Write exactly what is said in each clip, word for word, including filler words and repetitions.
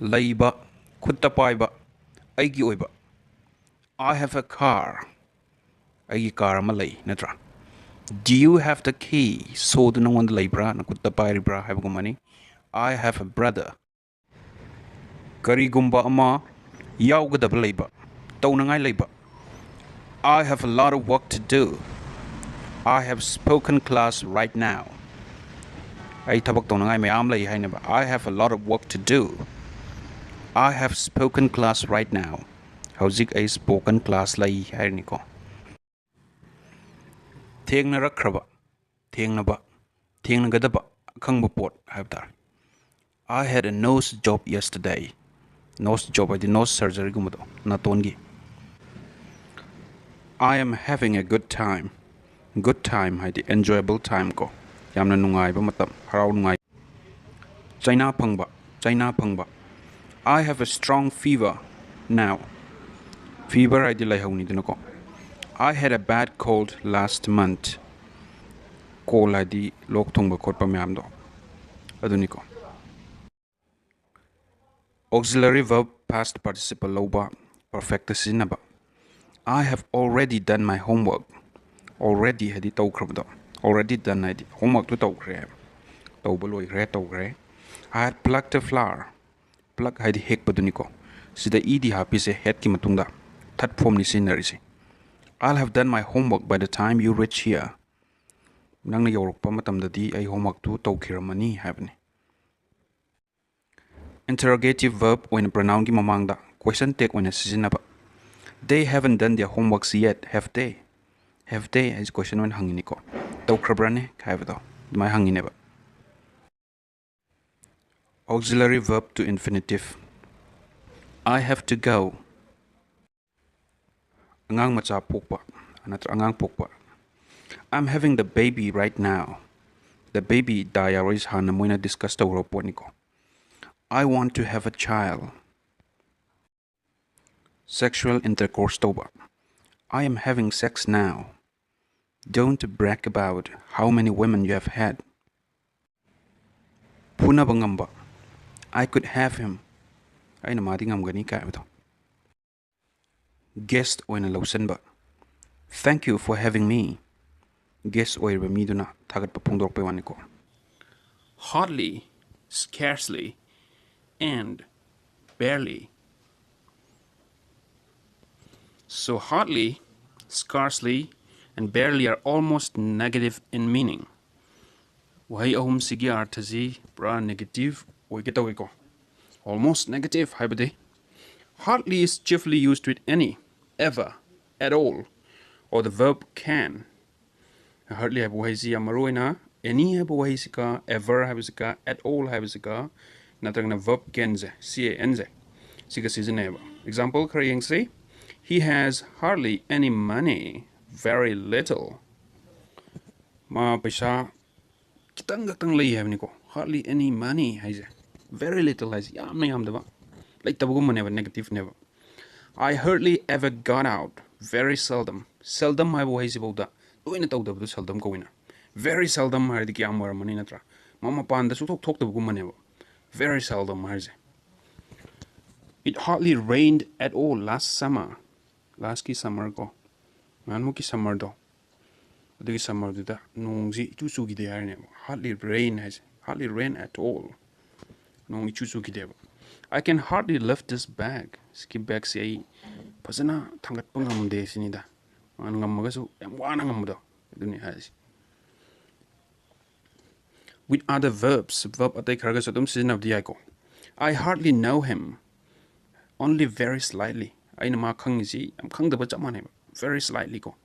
ꯂꯩꯕ, ꯈꯨꯠꯇ ꯄꯥꯏꯕ, ꯑꯩꯒꯤ ꯑꯣꯏꯕ꯫ I have a car. ꯑꯩꯒꯤ ꯀꯥꯔ ꯑꯃ ꯂꯩ, ꯅꯠꯇ꯭ꯔꯥ? Do you have the key? ꯁꯣꯗꯨ ꯅꯉꯣꯟꯗ ꯂꯩꯕ꯭ꯔꯥ, ꯅꯈꯨꯠꯇ ꯄꯥꯏꯔꯤꯕ꯭ꯔꯥ ꯍꯥꯏꯕꯒꯨꯝꯕꯅꯤ꯫ I have a brother. ꯀꯔꯤꯒꯨꯝꯕ ꯑꯃ ꯌꯥꯎꯒꯗꯕ ꯂꯩꯕ, ꯇꯧꯅꯉꯥꯏ ꯂꯩꯕ꯫ I have a lot of work to do. I have spoken class right now. ꯑꯩ ꯊꯕꯛ ꯇꯧꯅꯉꯥꯏ ꯃꯌꯥꯝ ꯂꯩ ꯍꯥꯏꯅꯕ꯫ I have a lot of work to do. I have spoken class right now. ꯍꯧꯖꯤꯛ ꯑꯩ spoken class ꯂꯩ ꯍꯥꯏꯔꯅꯤꯀꯣ꯫ ꯊꯦꯡꯅꯔꯛꯈ꯭ꯔꯕ, ꯊꯦꯡꯅꯕ, ꯊꯦꯡꯅꯒꯗꯕ, ꯑꯈꯪꯕ ꯄꯣꯠ ꯍꯥꯏꯕ ꯇꯥꯔꯦ꯫ I had a nose job yesterday. Nose job ꯍꯥꯏꯗꯤ nose surgeryꯒꯨꯝꯕꯗꯣ, ꯅꯥꯇꯣꯟꯒꯤ꯫ I am having a good time. Good time ꯍꯥꯏꯗꯤ enjoyable time ꯀꯣ, ꯌꯥꯝꯅ ꯅꯨꯡꯉꯥꯏꯕ ꯃꯇꯝ, ꯍꯔꯥꯎ ꯅꯨꯡꯉꯥꯏ꯫ ꯆꯩꯅꯥ ꯐꯪꯕ, ꯆꯩꯅꯥ ꯐꯪꯕ꯫ I have a strong fever now. Fever ꯍꯥꯏꯗꯤ ꯂꯥꯏꯍꯧꯅꯤꯗꯅꯀꯣ꯫ I had a bad cold last month. Cold ꯍꯥꯏꯗꯤ ꯂꯣꯛ ꯊꯨꯡꯕ ꯈꯣꯠꯄ ꯃꯌꯥꯝꯗꯣ ꯑꯗꯨꯅꯤꯀꯣ꯫ Auxiliary verb past participle ꯂꯧꯕ, perfectꯇ ꯁꯤꯖꯤꯟꯅꯕ꯫ I have already done my homework. Already ꯍꯥꯏꯗꯤ ꯇꯧꯈ꯭ꯔꯕꯗꯣ, already done ꯍꯥꯏꯗꯤ homeworkꯇꯨ ꯇꯧꯈ꯭ꯔꯦ ꯍꯥꯏꯕ꯫ ꯇꯧꯕ ꯂꯣꯏꯈ꯭ꯔꯦ, ꯇꯧꯈ꯭ꯔꯦ꯫ I had plucked a flower. Pluck ꯍꯥꯏꯗꯤ ꯍꯦꯛꯄꯗꯨꯅꯤꯀꯣ꯫ ꯁꯤꯗ ed ꯍꯥꯞꯄꯤꯁꯦ hadꯀꯤ ꯃꯇꯨꯡꯗ third formꯅꯤ ꯁꯤꯖꯤꯟꯅꯔꯤꯁꯦ꯫ I'll have done my homework by the time you reach here. ꯅꯪꯅ ꯌꯧꯔꯛꯄ ꯃꯇꯝꯗꯗꯤ ꯑꯩ homeworkꯇꯨ ꯇꯧꯈꯤꯔꯝꯃꯅꯤ ꯍꯥꯏꯕꯅꯤ꯫ Interrogative verb ꯑꯣꯏꯅ pronounꯒꯤ ꯃꯃꯥꯡꯗ question tag ꯑꯣꯏꯅ ꯁꯤꯖꯤꯟꯅꯕ꯫ They haven't done their homeworks yet, have they? Have they ꯍꯥꯏꯁꯦ question ꯑꯣꯏꯅ ꯍꯪꯉꯤꯅꯤꯀꯣ꯫ ꯇꯧꯈ꯭ꯔꯕ꯭ꯔꯅꯦ ꯍꯥꯏꯕꯗꯣ ꯑꯗꯨꯃꯥꯏꯅ ꯍꯪꯉꯤꯅꯦꯕ꯫ Auxiliary verb to infinitive. I have to go. ꯑꯉꯥꯡ ꯃꯆꯥ ꯄꯣꯛꯄ, ꯅꯠꯇ꯭ꯔ ꯑꯉꯥꯡ ꯄꯣꯛꯄ꯫ I'm having the baby right now. The baby diaries ꯍꯥꯟꯅ ꯃꯣꯏꯅ discuss ꯇꯧꯈ꯭ꯔꯕ ꯄꯣꯠꯅꯤꯀꯣ꯫ I want to have a child. Sexual intercourse ꯇꯧꯕ꯫ I am having sex now. Don't brag about how many women you have had. ꯐꯨꯅꯕ ꯉꯝꯕ꯫ I could have him. ꯑꯩꯅ ꯃꯥꯗꯤ ꯉꯝꯒꯅꯤ ꯀꯥꯏ ꯍꯥꯏꯕꯗꯣ꯫ Guest ꯑꯣꯏꯅ ꯂꯧꯁꯤꯟꯕ꯫ Thank you for having me. Guest ꯑꯣꯏꯔꯤꯕ ꯃꯤꯗꯨꯅ ꯊꯥꯒꯠꯄ ꯐꯣꯡꯗꯣꯔꯛꯄꯩ ꯋꯥꯅꯤꯀꯣ꯫ Hardly, scarcely, and barely. So hardly, scarcely, and barely are almost negative in meaning. ꯋꯥꯍꯩ ꯑꯍꯨꯝꯁꯤꯒꯤ ꯑꯥꯔꯊꯁꯤ ꯄꯨꯔꯥ negative ꯑꯣꯏꯒꯦ ꯇꯧꯏꯀꯣ꯫ Almost negative ꯍꯥꯏꯕꯗꯤ, hardly is chiefly used with any, ever, at all, or the verb can. Hardly ꯍꯥꯏꯕ ꯋꯥꯍꯩꯁꯤ ꯌꯥꯝ ꯃꯔꯨ ꯑꯣꯏꯅ any ꯍꯥꯏꯕ ꯋꯥꯍꯩꯁꯤꯒ, ever ꯍꯥꯏꯕꯁꯤꯒ, at all ꯍꯥꯏꯕꯁꯤꯒ, ꯅꯠꯇ꯭ꯔꯒꯅ verb canꯁꯦ, C A N ꯁꯦ, ꯁꯤꯒ ꯁꯤꯖꯤꯟꯅꯩꯌꯦꯕ꯫ Example ꯈꯔ ꯌꯦꯡꯁꯤ꯫ He has hardly any money, very little. ꯃꯥ ꯄꯩꯁꯥ ꯈꯤꯇꯪ ꯈꯛꯇꯪ ꯂꯩ ꯍꯥꯏꯕꯅꯤꯀꯣ꯫ Hardly any money ꯍꯥꯏꯁꯦ, very little ꯍꯥꯏꯁꯦ, ꯌꯥꯝꯅ ꯌꯥꯝꯗꯕ, ꯂꯩꯇꯕꯒꯨꯝꯕꯅꯦꯕ, negative ꯅꯦꯕ꯫ I hardly ever got out, very seldom. Seldom ꯍꯥꯏꯕ ꯋꯥꯍꯩꯁꯤꯐꯧꯗ ꯇꯣꯏꯅ ꯇꯧꯗꯕꯗꯣ seldom ꯀꯧꯏꯅ꯫ Very seldom ꯍꯥꯏꯔꯗꯤ ꯀꯌꯥꯝ ꯑꯣꯏꯔꯝꯃꯅꯤ ꯅꯠꯇ꯭ꯔꯥ? ꯃꯥ ꯃꯄꯥꯟꯗ ꯁꯨꯡꯊꯣꯛ ꯊꯣꯛꯇꯕꯒꯨꯝꯕꯅꯦꯕ, very seldom ꯍꯥꯏꯁꯦ꯫ It hardly rained at all last summer. Lastꯀꯤ summer ꯀꯣ, ꯅꯍꯥꯟꯃꯨꯛꯀꯤ summerꯗꯣ, ꯑꯗꯨꯒꯤ summerꯗꯨꯗ ꯅꯣꯡꯁꯤ ꯏꯆꯨ ꯆꯨꯈꯤꯗꯦ ꯍꯥꯏꯔꯤꯅꯦꯕ꯫ Hardly rain ꯍꯥꯏꯁꯦ, hardly rain at all. ꯅꯣꯡ ꯏꯆꯨ ꯆꯨꯈꯤꯗꯦꯕ꯫ I can hardly lift this bag. ꯁꯤꯒꯤ bagꯁꯦ ꯑꯩ ꯐꯖꯅ ꯊꯥꯡꯒꯠꯄ ꯉꯝꯗꯦ ꯁꯤꯅꯤꯗ꯫ ꯃꯥꯅ ꯉꯝꯃꯒꯁꯨ ꯌꯥꯝ ꯋꯥꯅ ꯉꯝꯕꯗꯣ, ꯑꯗꯨꯅꯤ ꯍꯥꯏꯔꯤꯁꯦ꯫ With other verbs, verb ꯑꯇꯩ ꯈꯔꯒꯁꯨ ꯑꯗꯨꯝ ꯁꯤꯖꯤꯟꯅꯕꯗꯤ ꯌꯥꯏꯀꯣ꯫ I hardly know him, only very slightly. ꯑꯩꯅ ꯃꯥ ꯈꯪꯉꯤꯁꯤ ꯌꯥꯝ ꯈꯪꯗꯕ ꯆꯞ ꯃꯥꯟꯅꯩꯕ, very slightly ꯀꯣ,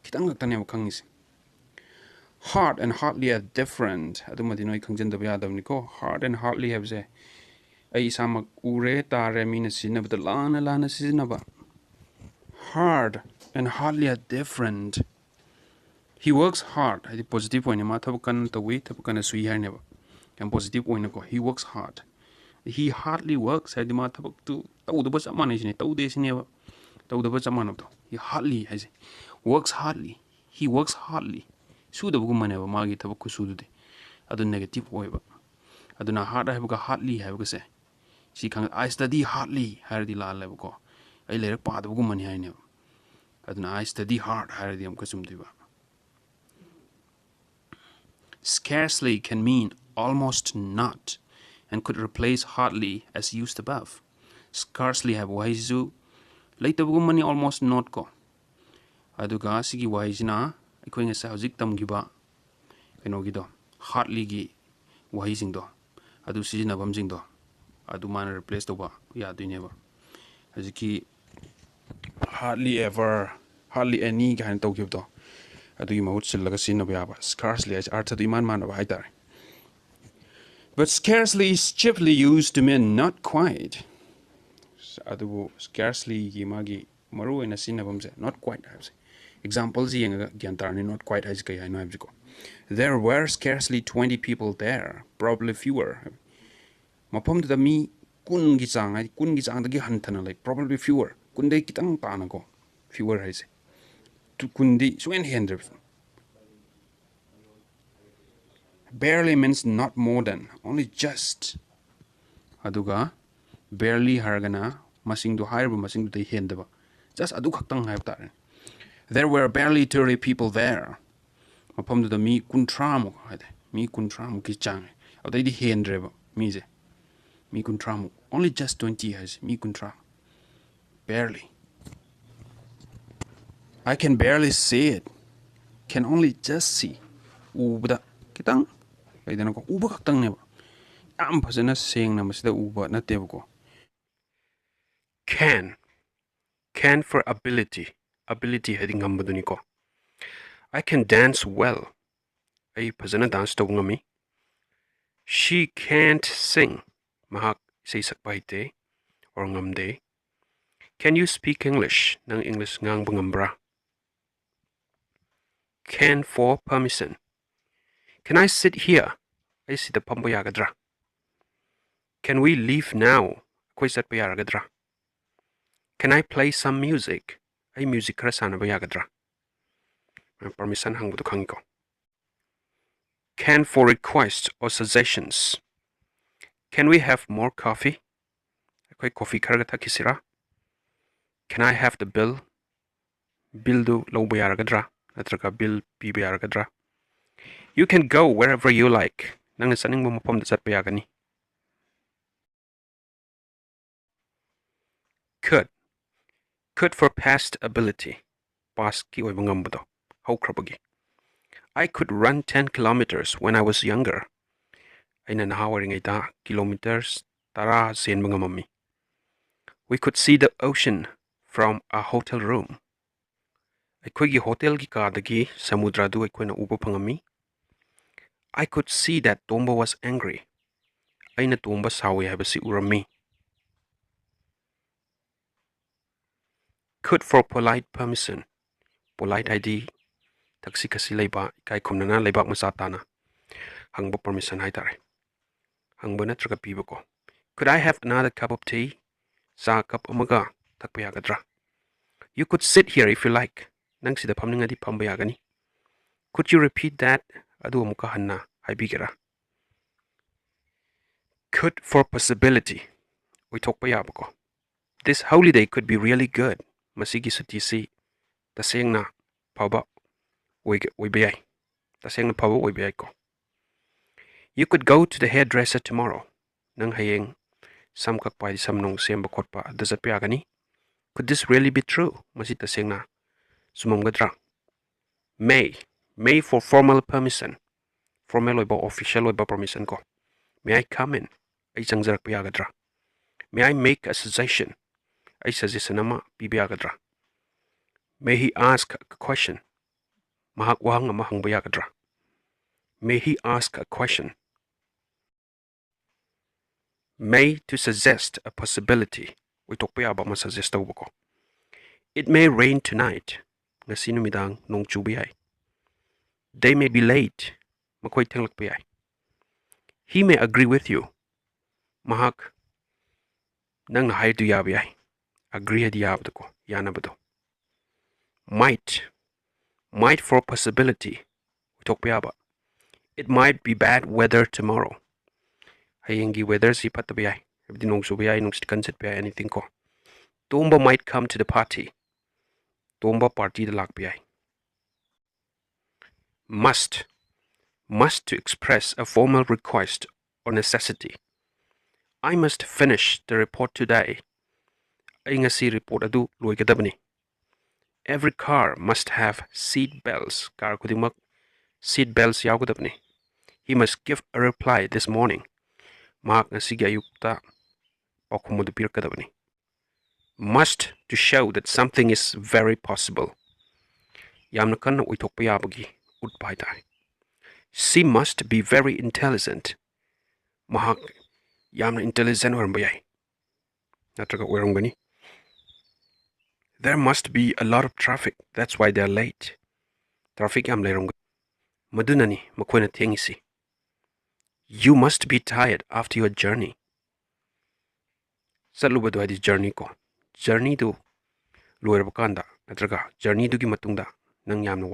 ꯈꯤꯇꯪ ꯈꯛꯇꯅꯦꯕ ꯈꯪꯉꯤꯁꯦ꯫ Hard and hardly are different. ꯑꯗꯨꯃꯗꯤ ꯅꯣꯏ ꯈꯪꯖꯤꯟꯗꯕ ꯌꯥꯗꯕꯅꯤꯀꯣ꯫ Hard and hardly ꯍꯥꯏꯕꯁꯦ ꯑꯩ ꯏꯁꯥꯃꯛ ꯎꯔꯦ, ꯇꯥꯔꯦ, ꯃꯤꯅ ꯁꯤꯖꯤꯟꯅꯕꯗ ꯂꯥꯟꯅ ꯂꯥꯟꯅ ꯁꯤꯖꯤꯟꯅꯕ꯫ Hard and hardly are different. He works hard ꯍꯥꯏꯗꯤ positive ꯑꯣꯏꯅ ꯃꯥ ꯊꯕꯛ ꯀꯟꯅ ꯇꯧꯏ, ꯊꯕꯛ ꯀꯟꯅ ꯁꯨꯏ ꯍꯥꯏꯅꯦꯕ, ꯌꯥꯝ positive ꯑꯣꯏꯅꯀꯣ꯫ He works hard. He hardly works ꯍꯥꯏꯗꯤ ꯃꯥ ꯊꯕꯛꯇꯨ ꯇꯧꯗꯕ ꯆꯞ ꯃꯥꯟꯅꯩ ꯁꯤꯅꯦ, ꯇꯧꯗꯦ ꯁꯤꯅꯦꯕ, ꯇꯧꯗꯕ ꯆꯞ ꯃꯥꯟꯅꯕꯗꯣ꯫ He hardly ꯍꯥꯏꯁꯦ, works hardly, he works hardly, ꯁꯨꯗꯕꯒꯨꯝꯕꯅꯦꯕ ꯃꯥꯒꯤ ꯊꯕꯛ ꯈꯨꯁꯨꯗꯨꯗꯤ꯫ ꯑꯗꯨ negative ꯑꯣꯏꯕ꯫ ꯑꯗꯨꯅ hard ꯍꯥꯏꯕꯒ hardly ꯍꯥꯏꯕꯒꯁꯦ ꯁꯤ ꯈꯪ I study hardly ꯍꯥꯏꯔꯗꯤ ꯂꯥꯜꯂꯦꯕꯀꯣ꯫ ꯑꯩ ꯂꯥꯏꯔꯤꯛ ꯄꯥꯗꯕꯒꯨꯝꯕꯅꯤ ꯍꯥꯏꯅꯦꯕ꯫ ꯑꯗꯨꯅ I study hard ꯍꯥꯏꯔꯗꯤ ꯑꯃꯨꯛꯀ ꯆꯨꯝꯗꯣꯏꯕ꯫ Scarcely can mean almost not and could replace hardly as used above. Scarcely ꯍꯥꯏꯕ ꯋꯥꯍꯩꯁꯤꯁꯨ ꯂꯩꯇꯕꯒꯨꯝꯕꯅꯤ, almost not ꯀꯣ꯫ ꯑꯗꯨꯒ ꯁꯤꯒꯤ ꯋꯥꯍꯩꯁꯤꯅ ꯑꯩꯈꯣꯏ ꯉꯁꯥꯏ ꯍꯧꯖꯤꯛ ꯇꯝꯈꯤꯕ ꯀꯩꯅꯣꯒꯤꯗꯣ, hardlyꯒꯤ ꯋꯥꯍꯩꯁꯤꯡꯗꯣ, ꯑꯗꯨ ꯁꯤꯖꯤꯟꯅꯐꯝꯁꯤꯡꯗꯣ ꯑꯗꯨ ꯃꯥꯅ replace ꯇꯧꯕ ꯌꯥꯗꯣꯏꯅꯦꯕ꯫ ꯍꯧꯖꯤꯛꯀꯤ hardly ever, hardly any ꯀꯥꯏꯅ ꯇꯧꯈꯤꯕꯗꯣ, ꯑꯗꯨꯒꯤ ꯃꯍꯨꯠ ꯁꯤꯜꯂꯒ ꯁꯤꯖꯤꯟꯅꯕ ꯌꯥꯕ꯫ Scarcely ꯍꯥꯏꯁꯦ ꯑꯥꯔꯊꯗꯣ ꯏꯃꯥꯟ ꯃꯥꯟꯅꯕ ꯍꯥꯏꯇꯥꯔꯦ꯫ But scarcely is chiefly used to mean not quite. ꯑꯗꯨꯕꯨ scarcelyꯒꯤ ꯃꯥꯒꯤ ꯃꯔꯨ ꯑꯣꯏꯅ ꯁꯤꯖꯤꯟꯅꯐꯝꯁꯦ not quite ꯍꯥꯏꯕꯁꯦ꯫ Exampleꯁꯦ ꯌꯦꯡꯉꯒ ꯒ꯭ꯌꯥꯟ ꯇꯥꯔꯅꯤ not quite ꯍꯥꯏꯁꯦ ꯀꯩ ꯍꯥꯏꯅꯣ ꯍꯥꯏꯕꯁꯦꯀꯣ꯫ There were scarcely twenty people there, probably fewer꯫ ꯃꯐꯝꯗꯨꯗ ꯃꯤ ꯀꯨꯟꯒꯤ ꯆꯥꯡ, ꯍꯥꯏꯗꯤ ꯀꯨꯟꯒꯤ ꯆꯥꯡꯗꯒꯤ ꯍꯟꯊꯅ ꯂꯩ, probably fewer, ꯀꯨꯟꯗꯒꯤ ꯈꯤꯇꯪ ꯇꯥꯅꯀꯣ, fewer ꯍꯥꯏꯁꯦ꯫ Two-, ꯀꯨꯟꯗꯤ ꯁꯨꯡꯍꯦꯟ ꯍꯦꯟꯗ꯭ꯔꯦꯕ꯫ Barely means not more than, only just꯫ ꯑꯗꯨꯒ barely ꯍꯥꯏꯔꯒꯅ ꯃꯁꯤꯡꯗꯣ, ꯍꯥꯏꯔꯤꯕ ꯃꯁꯤꯡꯗꯨꯗꯩ ꯍꯦꯟꯗꯕ, just ꯑꯗꯨ ꯈꯛꯇꯪ ꯍꯥꯏꯕ ꯇꯥꯔꯦ꯫ There were barely thirty people there. ꯃꯐꯝꯗꯨꯗ ꯃꯤ ꯀꯨꯟꯊ꯭ꯔꯥꯃꯨꯛ ꯍꯥꯏꯇꯥꯔꯦ, ꯃꯤ ꯀꯨꯟꯊ꯭ꯔꯥꯃꯨꯛꯀꯤ ꯆꯥꯡ, ꯑꯗꯩꯗꯤ ꯍꯦꯟꯗ꯭ꯔꯦꯕ ꯃꯤꯁꯦ꯫ ꯃꯤ ꯀꯨꯟꯊ꯭ꯔꯥꯃꯨꯛ, only just twenty ꯍꯥꯏꯁꯦ, ꯃꯤ ꯀꯨꯟꯊ꯭ꯔꯥ꯫ Barely꯫ I can barely see it, can only just see꯫ ꯎꯕꯗ ꯈꯤꯇꯪ, ꯂꯩꯗꯅꯀꯣ, ꯎꯕ ꯈꯛꯇꯪꯅꯦꯕ, ꯌꯥꯝ ꯐꯖꯅ ꯁꯦꯡꯅ ꯃꯁꯤꯗ ꯎꯕ ꯅꯠꯇꯦꯕꯀꯣ꯫ Can, can for ability, ability ꯍꯥꯏꯗꯤ ꯉꯝꯕꯗꯨꯅꯤꯀꯣ꯫ I can dance well, ꯑꯩ ꯐꯖꯅ dance ꯇꯧꯕ ꯉꯝꯃꯤ꯫ She can't sing, ꯃꯍꯥꯛ ꯏꯁꯩ ꯁꯛꯄ ꯍꯩꯇꯦ or ꯉꯝꯗꯦ꯫ Can you speak English? ꯅꯪ English ꯉꯥꯡꯕ ꯉꯝꯕ꯭ꯔꯥ? Can for permission. Can I sit here? ꯑꯩ ꯁꯤꯗ ꯐꯝꯕ ꯌꯥꯒꯗ꯭ꯔꯥ? Can we leave now? ꯑꯩꯈꯣꯏ ꯆꯠꯄ ꯌꯥꯔꯒꯗ꯭ꯔꯥ? Can I play some music? ꯑꯩ music ꯈꯔ ꯁꯥꯟꯅꯕ ꯌꯥꯒꯗ꯭ꯔꯥ? Permission ꯍꯪꯕꯗꯣ ꯈꯪꯉꯤꯀꯣ? Can for requests or suggestions. Can we have more coffee? ꯑꯩꯈꯣꯏ coffee ꯈꯔꯒ ꯊꯛꯈꯤꯁꯤꯔꯥ? Can I have the bill? Billꯗꯨ ꯂꯧꯕ ꯌꯥꯔꯒꯗ꯭ꯔꯥ? ꯅꯠꯇ꯭ꯔꯒ bill ꯄꯤꯕ ꯌꯥꯔꯒꯗ꯭ꯔꯥ? You can go wherever you like. ꯅꯪꯅ ꯆꯠꯅꯤꯡꯕ ꯃꯐꯝꯗ ꯆꯠꯄ ꯌꯥꯒꯅꯤ꯫ Could. Could for past ability. Pastꯀꯤ ꯑꯣꯏꯕ ꯉꯝꯕꯗꯣ, ꯍꯧꯈ꯭ꯔꯕꯒꯤ꯫ I could run ten kilometers when I was younger. ꯑꯩꯅ ꯅꯍꯥ ꯑꯣꯏꯔꯤꯉꯩꯗ kilometers ꯇꯔꯥ ꯆꯦꯟꯕ ꯉꯝꯃꯝꯃꯤ꯫ We could see the ocean from a hotel room. ꯑꯩꯈꯣꯏꯒꯤ ꯍꯣꯇꯦꯜꯒꯤ ꯀꯥꯗꯒꯤ ꯁꯃꯨꯗ꯭ꯔꯗꯨ ꯑꯩꯈꯣꯏꯅ ꯎꯕ ꯐꯪꯉꯝꯃꯤ꯫ I could see that Tomba was angry. ꯑꯩꯅ ꯇꯣꯝꯕ ꯁꯥꯎꯏ ꯍꯥꯏꯕꯁꯤ ꯎꯔꯝꯃꯤ꯫ Could for polite permission. Polite ꯍꯥꯏꯗꯤ ꯊꯛꯁꯤ ꯈꯥꯁꯤ ꯂꯩꯕ, ꯏꯀꯥꯏ ꯈꯨꯝꯅꯅ, ꯂꯩꯕꯥꯛ ꯃꯆꯥ ꯇꯥꯅ ꯍꯪꯕ permission ꯍꯥꯏꯇꯥꯔꯦ꯫ ꯍꯪꯕ ꯅꯠꯇ꯭ꯔꯒ ꯄꯤꯕꯀꯣ꯫ Could I have another cup of tea? ꯆꯥ cup ꯑꯃꯒ ꯊꯛꯄ ꯌꯥꯒꯗ꯭ꯔꯥ? You could sit here if you like. ꯅꯪ ꯁꯤꯗ ꯐꯝꯅꯤꯡꯉꯗꯤ ꯐꯝꯕ ꯌꯥꯒꯅꯤ꯫ Could you repeat that? ꯑꯗꯨ ꯑꯃꯨꯛꯀ ꯍꯟꯅ ꯍꯥꯏꯕꯤꯒꯦꯔꯥ? Could for possibility. ꯑꯣꯏꯊꯣꯛꯄ ꯌꯥꯕꯀꯣ꯫ This holiday could be really good. ꯃꯁꯤꯒꯤ ꯁꯨꯇꯤꯁꯤ ꯇꯁꯦꯡꯅ ꯐꯕ ꯑꯣꯏꯒ-, ꯑꯣꯏꯕ ꯌꯥꯏ꯫ ꯇꯁꯦꯡꯅ ꯐꯕ ꯑꯣꯏꯕ ꯌꯥꯏꯀꯣ꯫ You could go to the hairdresser tomorrow. ꯅꯪ ꯍꯌꯦꯡ ꯁꯝ ꯀꯛꯄ ꯍꯥꯏꯗꯤ ꯁꯝ ꯅꯨꯡ ꯁꯦꯝꯕ ꯈꯣꯠꯄ ꯑꯗꯨꯗ ꯆꯠꯄ ꯌꯥꯒꯅꯤ꯫ Could this really be true? ꯃꯁꯤ ꯇꯁꯦꯡꯅ ꯆꯨꯝꯃꯝꯒꯗ꯭ꯔꯥ? May. May for formal permission. Formal ꯑꯣꯏꯕ, official ꯑꯣꯏꯕ permission ꯀꯣ꯫ May I come in? ꯑꯩ ꯆꯪꯖꯔꯛꯄ ꯌꯥꯒꯗ꯭ꯔꯥ? May I make a suggestion? ꯑꯩ suggestion ꯑꯃ ꯄꯤꯕ ꯌꯥꯒꯗ꯭ꯔꯥ? May he ask a question? ꯃꯍꯥꯛ ꯋꯥꯍꯪ ꯑꯃ ꯍꯪꯕ ꯌꯥꯒꯗ꯭ꯔꯥ? May he ask a question? May to suggest a possibility. ꯑꯣꯏꯊꯣꯛꯄ ꯌꯥꯕ ꯑꯃ suggest ꯇꯧꯕꯀꯣ꯫ It may rain tonight. ꯉꯁꯤ ꯅꯨꯃꯤꯗꯥꯡ ꯅꯣꯡ ꯆꯨꯕ ꯌꯥꯏ꯫ They may be late. ꯃꯈꯣꯏ ꯊꯦꯡꯂꯛꯄ ꯌꯥꯏ꯫ He may agree with you. ꯃꯍꯥꯛ ꯅꯪꯅ ꯍꯥꯏꯔꯤꯗꯨ ꯌꯥꯕ ꯌꯥꯏ꯫ Agree ꯍꯥꯏꯗꯤ ꯌꯥꯕꯗꯣꯀꯣ, ꯌꯥꯅꯕꯗꯣ꯫ Might. Might for possibility. ꯑꯣꯏꯊꯣꯛꯄ ꯌꯥꯕ꯫ It might be bad weather tomorrow. ꯍꯌꯦꯡꯒꯤ weatherꯁꯤ ꯐꯠꯇꯕ ꯌꯥꯏ꯫ ꯍꯥꯏꯕꯗꯤ ꯅꯣꯡ ꯆꯨꯕ ꯌꯥꯏ, ꯅꯨꯡꯁꯤꯠ ꯀꯟ ꯁꯤꯠꯄ ꯌꯥꯏ, anything ꯀꯣ. Tomba might come to the party. Tomba party ꯗ ꯂꯥꯛꯄ ꯌꯥꯏ. Must. Must to express a formal request or necessity. I must finish the report today. ꯑꯩ ꯉꯁꯤ report ꯑꯗꯨ ꯂꯣꯏꯒꯗꯕꯅꯤ. Every car must have seat belts. Car ꯈꯨꯗꯤꯡꯃꯛ seat belts ꯌꯥꯎꯒꯗꯕꯅꯤ. He must give a reply this morning. ꯃꯍꯥꯛ ꯉꯁꯤꯒꯤ ꯑꯌꯨꯛꯇ ꯄꯥꯎꯈꯨꯝ ꯑꯗꯨ ꯄꯤꯔꯛꯀꯗꯕꯅꯤ. Must to show that something is very possible. ꯌꯥꯝꯅ ꯀꯟꯅ ꯑꯣꯏꯊꯣꯛꯄ ꯌꯥꯕꯒꯤ ꯎꯠꯄ ꯍꯥꯏꯇꯥꯔꯦ. She must be very intelligent. ꯃꯍꯥꯛ ꯌꯥꯝꯅ intelligent ꯑꯣꯏꯔꯝꯕ ꯌꯥꯏ, ꯅꯠꯇ꯭ꯔꯒ ꯑꯣꯏꯔꯝꯒꯅꯤ. There must be a lot of traffic. That's why they are late. Traffic ꯌꯥꯝ ꯂꯩꯔꯝꯒꯅꯤ, ꯃꯗꯨꯅꯅꯤ ꯃꯈꯣꯏꯅ ꯊꯦꯡꯉꯤꯁꯤ. You must be tired after your journey. ꯆꯠꯂꯨꯕꯗꯣ ꯍꯥꯏꯗꯤ journey ꯀꯣ. Journey ꯗꯨ ꯂꯣꯏꯔꯕ ꯀꯥꯟꯗ ꯅꯠꯇ꯭ꯔꯒ journey ꯗꯨꯒꯤ ꯃꯇꯨꯡꯗ ꯅꯪ ꯌꯥꯝꯅ